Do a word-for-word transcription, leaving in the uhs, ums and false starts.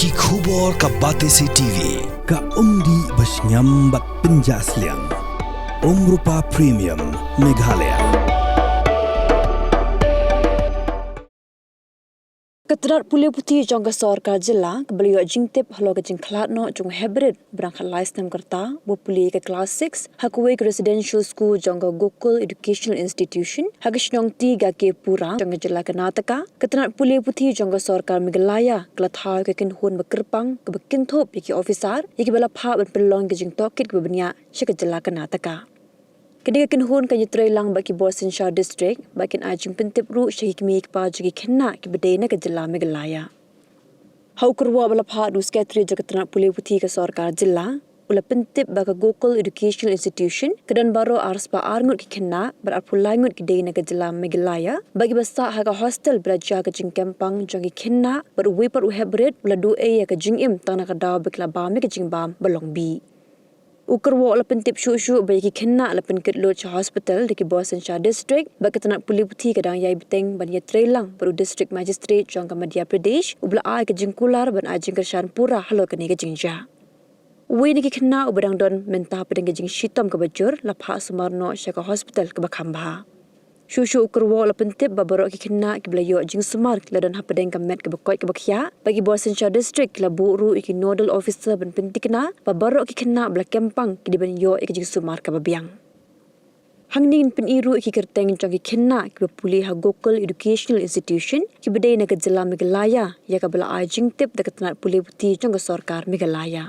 Ki khubor ka Batesi T V, ka umdih ba shngiam bad pynjah sliang. Umrupa Premium, Meghalaya. Ka tnat pule puthi jong ka sorkar jylla kaba la ïoh jingtip halor ka jingkhlad noh jong u heprit ba dang khatlai snem ka rta uba pule ka klas six ha kawei ka residential school jong ka Gokul Educational Institution ha ka shnong T Gagepura jong ka jylla Karnataka. Ka tnat pule puthi jong ka sorkar Meghalaya ka la thaw ïa ka kynhun ba kyrpang kaba kynthup ïa ki officer ïa kiba la phah ban pynlong ïa ka jingtohkit kaba bniah sha ka jylla Karnataka. Kane ka kynhun kan ïatreilang bad ki bor synshar district bad kin ai jingpyntip ruh sha ki kmie ki kpa jong ki khynnah kiba dei na ka jylla Meghalaya. Ha u kyrwoh ba la phah da u sekretari jong ka tnat pule puthi ka sorkar jylla, u la pyntip ba ka Gokul Educational Institution ka don baroh arspah ar ngut ki khynnah bad arphew lai ngut ki dei na ka jylla Meghalaya bad kiba sah ha ka hostel ba la jia ka jingkempang jong ki khynnah bad uwei pat u heprit u la duh ei ïa ka jingim tang na ka daw ba ki la bam ïa ka jingbam ba long bih. U kyrwoh u la pyntip shuh shuh ba ïa ki khynnah la pynkit lut sha hospital da ki bor synshar district bad ka tnat pule puthi ka dang ïai bteng ban ïatreilang bad u district magistrate jong ka Madhya Pradesh uba la ai ka jingkular ban ai jingkyrshan pura halor kane ka jingjia. Uwei na ki khynnah uba dang don mynta hapdeng ka jingshitom kaba jur la phah sumar noh sha ka hospital kaba kham bha. Shuh shuh u kyrwoh u la pyntip ba baroh ki khynnah kiba la ïoh jingsumar ki la don hapdeng ka met kaba koit kaba khiah bad ki bor synshar district ki la buh ruh ïa ki nodal officer ban pynthikna ba baroh ki khynnah ba la kempang ki dei ban ïoh ïa ka jingsumar kaba biang. Hangne ngin pyni ruh ïa ki kyrteng jong ki khynnah kiba pule ha Gokul Educational Institution kiba dei na ka jylla Meghalaya ïa kaba la ai jingtip da ka tnat pule puthi jong ka sorkar Meghalaya.